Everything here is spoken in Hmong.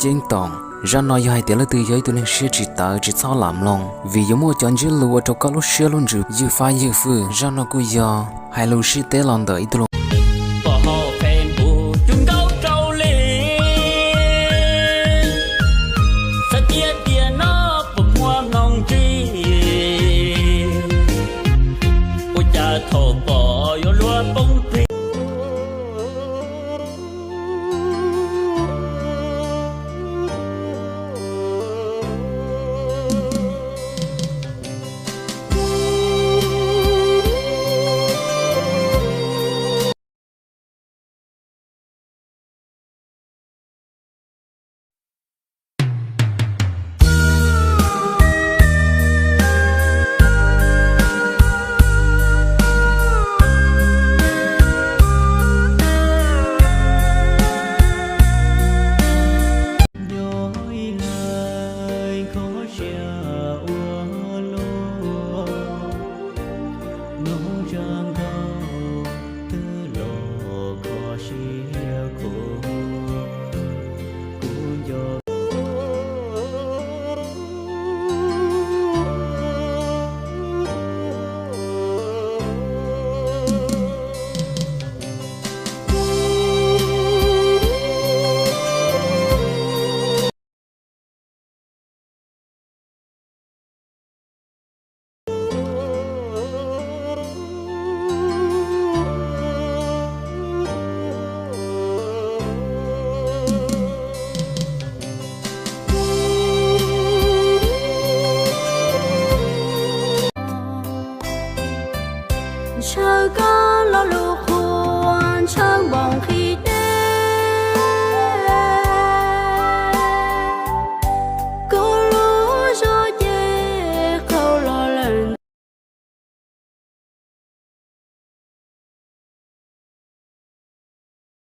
ceeb toom. Zaj no yog hais tias leej twg yog ib tug neeg siab tsis tawv tsis txhob lam mloog, vim yuav muaj cov ntsiab lus ua rau koj lub siab lub ntsws ywj fab ywj fwj. Zaj no kuj yog hais lus sib teb los ntawm ib tug lus